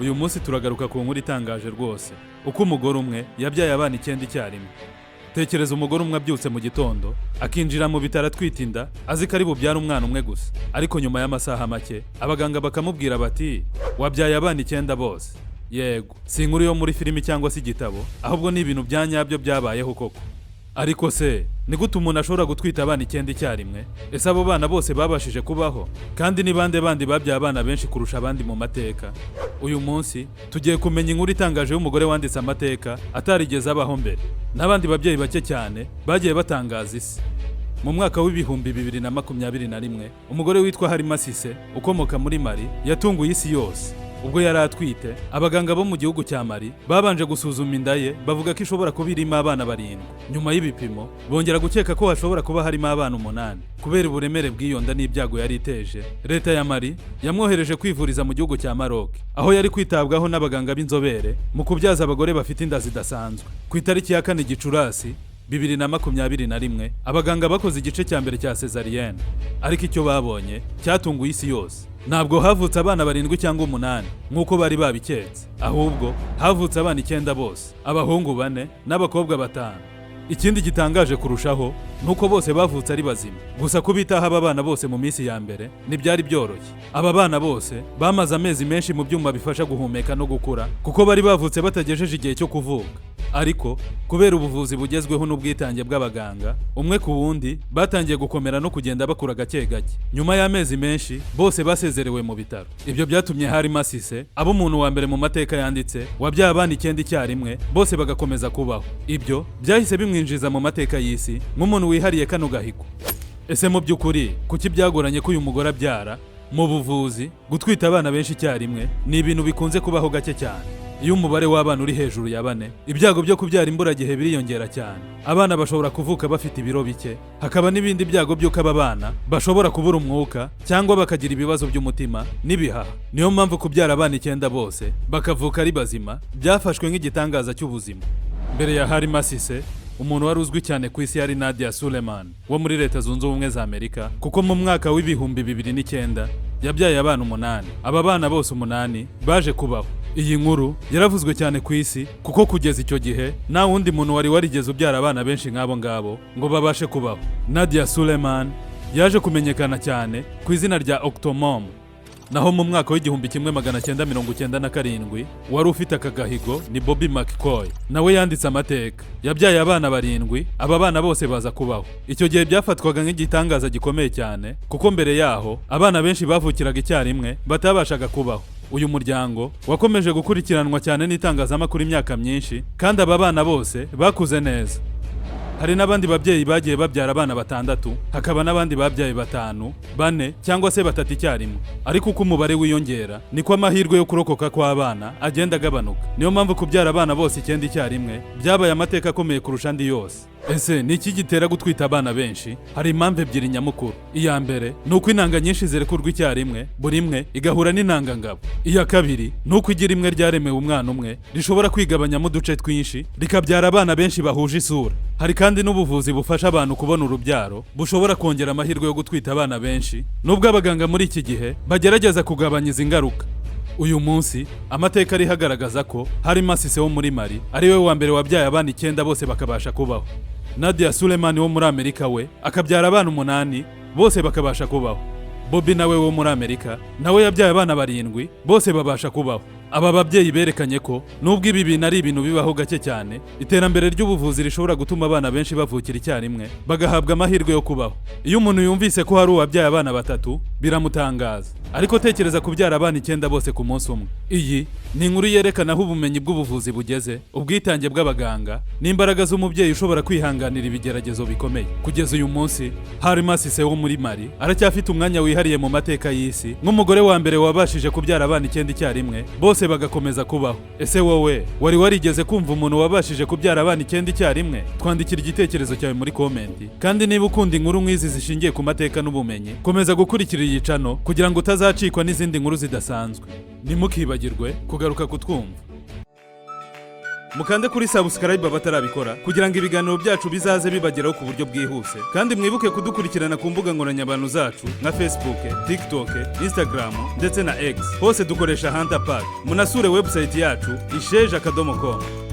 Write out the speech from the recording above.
Uyu munsi turagaruka ku nkuru itangaje rwose, uko umugore umwe yabyaye abana icyenda icyarimwe. Tekereza umugore umwe abyutse mu gitondo, akinjira mu bitaro atwite inda, azi ko ari bubyare umwana umwe gusa. Ariko nyuma y'amasaha make, abaganga bakamubwira bati: "Wabyaye abana icyenda bose." Yego, si inkuru yo muri filimi cyangwa se igitabo, ahubwo ni ibintu bya nyabyo byabayeho koko. Ariko se ni gute umuntu ashobora gutwita abana icyenda icyarimwe? Ese abo bana bose babashije kubaho? Kandi ni bande bandi babyaye abana benshi kurusha abandi mu mateka? Uyu munsi tugiye kumenya inkuru itangaje y'umugore wanditse amateka atarigeze abaho mbere, n'abandi babyeyi bake cyane bagiye batangaza isi. Mu mwaka w'2021, umugore witwa Halima Cissé ukomoka muri Mali yatunguye isi yose. Ubwo yari atwite, abaganga bo mu gihugu cya Mali babanje gusuzuma inda ye, bavuga ko ishobora kuba irimo abana barindwi. Nyuma y'ibipimo, bongera gukeka ko hashobora kuba harimo abana umunani. Kubera uburemere bw'iyo nda n'ibyago yari iteje, leta ya Mali yamwohereje kwivuriza mu gihugu cya Maroc, aho yari kwitabwaho n'abaganga b'inzobere mu kubyaza abagore bafite inda zidasanzwe. Ku itariki ya 4 Gicurasi 2021, abaganga bakoze igice cya mbere cya césarienne, ariko icyo babonye cyatunguye isi yose. Ntabwo havutse abana barindwi cyangwa umunani nk'uko bari babiketse, ahubwo havutse abana icyenda bose, abahungu bane n'abakobwa batanu. Ikindi gitangaje kurushaho ni uko bose bavutse ari bazima. Gusa kubitaho aba bana bose mu minsi ya mbere ntibyari byoroshye. Aba bana bose bamaze amezi menshi mu byuma bifasha guhumeka no gukura, kuko bari bavutse batagejeje igihe cyo kuvuka. Ariko kubera ubuvuzi bugezweho n'ubwitange bw'abaganga, umwe ku wundi batangiye gukomera no kugenda bakura gake gake. Nyuma y'amezi menshi, bose basezerewe mu bitaro. Ibyo byatumye Halima Cissé aba umuntu wa mbere mu mateka yanditse wabyaye abana icyenda icyarimwe, bose bagakomeza kubaho. Ibyo byahise bimwinjiza mu mateka y'isi nk'umuntu wihariye kano gahigo. Ese mu by'ukuri kuki byagoranye ko uyu mugore abyara? Mu buvuzi, gutwita abana benshi icyarimwe ni ibintu bikunze kubaho gake cyane. Iyo umubare w'abana uri hejuru ya bane, ibyago byo kubyara imburagihe biriyongera cyane. Abana bashobora kuvuka bafite ibiro bike, hakaba n'ibindi byago by'uko aba bana bashobora kubura umwuka cyangwa bakagira ibibazo by'umutima n'ibihaha. Niyo mpamvu kubyara abana icyenda bose bakavuka ari bazima byafashwe nk'igitangaza cy'ubuzima. Mbere ya Halima Cissé, umuntu wari uzwi cyane ku isi yari Nadia Suleman wo muri Leta Zunze Ubumwe za Amerika, kuko mu mwaka w'2009 yabyaye abana umunani. Aba bana bose umunani baje kubaho. Iyi nkuru yaravuzwe cyane ku isi, kuko kugeza icyo gihe nta wundi muntu wari warigeze ubyara abana benshi nk'abo ngabo ngo babashe kubaho. Nadia Suleman yaje kumenyekana cyane ku izina rya Octomom. Naho mu mwaka w'1997, wari ufite aka gahigo ni Bobby McCoy. Nawe yanditse amateka, yabyaye abana barindwi, aba bana bose baza kubaho. Icyo gihe byafatwaga nk'igitangaza gikomeye cyane, kuko mbere yaho abana benshi bavukiraga icyarimwe batabashaga kubaho. Uyu muryango wakomeje gukurikiranwa cyane n'itangazamakuru imyaka myinshi, kandi aba bana bose bakuze neza. Hari n'abandi babyeyi bagiye babyara abana batandatu, hakaba n'abandi babyaye batanu, bane cyangwa se batatu icyarimwe. Ariko uko umubare wiyongera, niko amahirwe yo kurokoka kw'abana agenda agabanuka. Niyo mpamvu kubyara abana bose icyenda icyarimwe byabaye amateka akomeye kurusha andi yose. Ese ni iki gitera gutwita abana benshi? Hari impamvu ebyiri nyamukuru. Iya mbere ni uko intanga nyinshi zirekurwa icyarimwe, buri imwe igahura n'intangangabo. Iya kabiri ni uko igi rimwe ryaremewe umwana umwe rishobora kwigabanyamo uduce twinshi, rikabyara abana benshi bahuje isura. Hari kandi n'ubuvuzi bufasha abantu kubona urubyaro bushobora kongera amahirwe yo gutwita abana benshi, nubwo abaganga muri iki gihe bagerageza kugabanya izi ngaruka. Uyu munsi amateka ariho agaragaza ko Halima Cissé wo muri Mali ari we wa mbere wabyaye abana icyenda bose bakabasha kubaho, Nadia Suleman wo muri Amerika we akabyara abana umunani bose bakabasha kubaho, Bobby nawe wo muri Amerika nawe yabyaye abana barindwi bose babasha kubaho. Aba babyeyi berekanye ko nubwo ibi bintu ari ibintu bibaho gake cyane, iterambere ry'ubuvuzi rishobora gutuma abana benshi bavukira icyarimwe bagahabwa amahirwe yo kubaho. Iyo umuntu yumvise ko hari uwabyaye abana batatu, biramutangaza, ariko tekereza kubyara abana icyenda bose ku munsi umwe. Iyi ni inkuru yerekana aho ubumenyi bw'ubuvuzi bugeze, ubwitange bw'abaganga n'imbaraga z'umubyeyi ushobora kwihanganira ibigeragezo bikomeye. Kugeza uyu munsi, Halima Cissé wo muri Mali aracyafite umwanya wihariye mu mateka y'isi nk'umugore wa mbere wabashije kubyara abana icyenda icyarimwe bose bagakomeza kubaho. Ese wowe wari warigeze kumva umuntu wabashije kubyara abana icyenda icyarimwe? Twandikira igitekerezo cyawe muri comment. Kandi niba ukunda inkuru nk'izi zishingiye ku mateka n'ubumenyi, komeza gukurikira iyi channel kugira ngo utazacikwa n'izindi nkuru zidasanzwe. Ntimukibagirwe kugaruka kutwumva. Mukande kuri subscribe abatarabikora kugira ngo ibiganiro byacu bizaze bibageraho ku buryo bwihuse, kandi mwibuke kudukurikirana ku mbuga nkoranyambaga zacu nka Facebook, TikTok, Instagram ndetse na X. Hose dukoresha Hunter Park. Munasure website yacu, isheja.com.